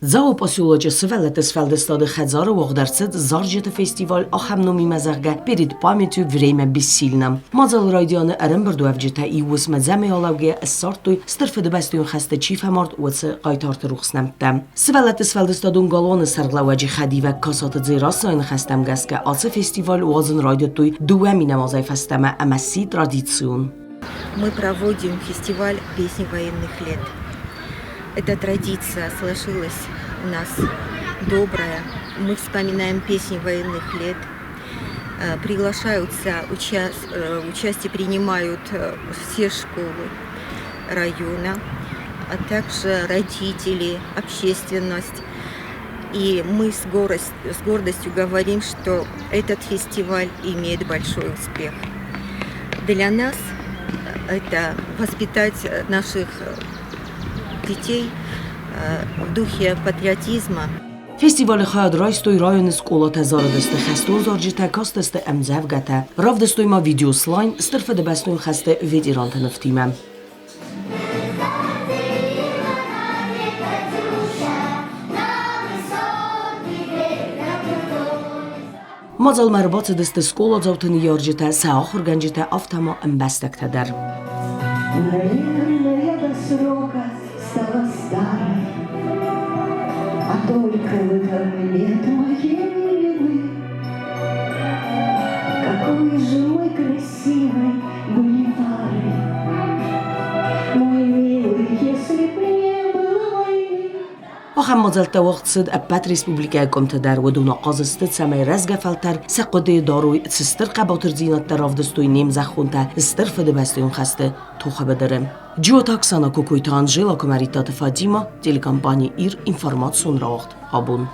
Дзауы поселочы сывӕллӕтты сфӕлдыстады хӕдзары уагъд ӕрцыд зарджыты фестиваль ахӕм номимӕ, зӕгъгӕ, «Перед памятью время бессильно». Мадзалы райдианы ӕрӕмбырдуӕвджытӕ иу уысмӕ дзӕмӕй алӕугӕйӕ ссардтой, Стыр Фыдыбӕстӕйон хӕсты чи фӕмард, уыцы хъайтарты рухс нӕмттӕ. Сывӕллӕтты сфӕлдыстадон галуаны сӕргълӕууӕджы хӕдивӕг Касаты Дзерассӕйы ныхӕстӕм гӕсгӕ ацы фестиваль уадзын райдыдтой 2000 азӕй фӕстӕмӕ ӕмӕ сси традицион. Мы проводим фестиваль песни военных лет. Эта традиция сложилась у нас добрая. Мы вспоминаем песни военных лет. Приглашаются, участие принимают все школы района, а также родители, общественность. И мы с гордостью говорим, что этот фестиваль имеет большой успех. Для нас это воспитать наших детей в духе патриотизма. Фестивалы хайад райстой районы скъолатӕ, зарыдысты хӕстон зарджытӕ, кастысты ӕмдзӕвгӕтӕ, равдыстой ма видеослайн Стыр Фыдыбӕстон хӕсты ветеранты нывтимӕ. Мадзалмӕ ӕрбацыдысты скъоладзауты ныййарджытӕ, сӕ ахуыргӕнджытӕ, афтӕ ма ӕмбӕстӕгтӕ дӕр. Наверное, до срока стала старой, А только в этом нет моей вины. Какой же мы красивой были парой, Мой милый, если б не было войны. Ахӕм мадзӕлттӕ уагъд цыд ӕппӕт республикӕйы къуымты дӕр. Уыдон ахъаз сты, цӕмӕй рӕзгӕ фӕлтӕр сӕ хъуыдыйы дарой, цы стыр хъӕбатырдзинӕдтӕ равдыстой не мзӕххонтӕ Стыр Фыдыбӕстӕйон хӕсты тохы быдыры. Джиоты Оксана, Кокойты Анжела, Куымӕридтаты Фатимӕ, телекомпани «Ир», информацион рауагъд абон.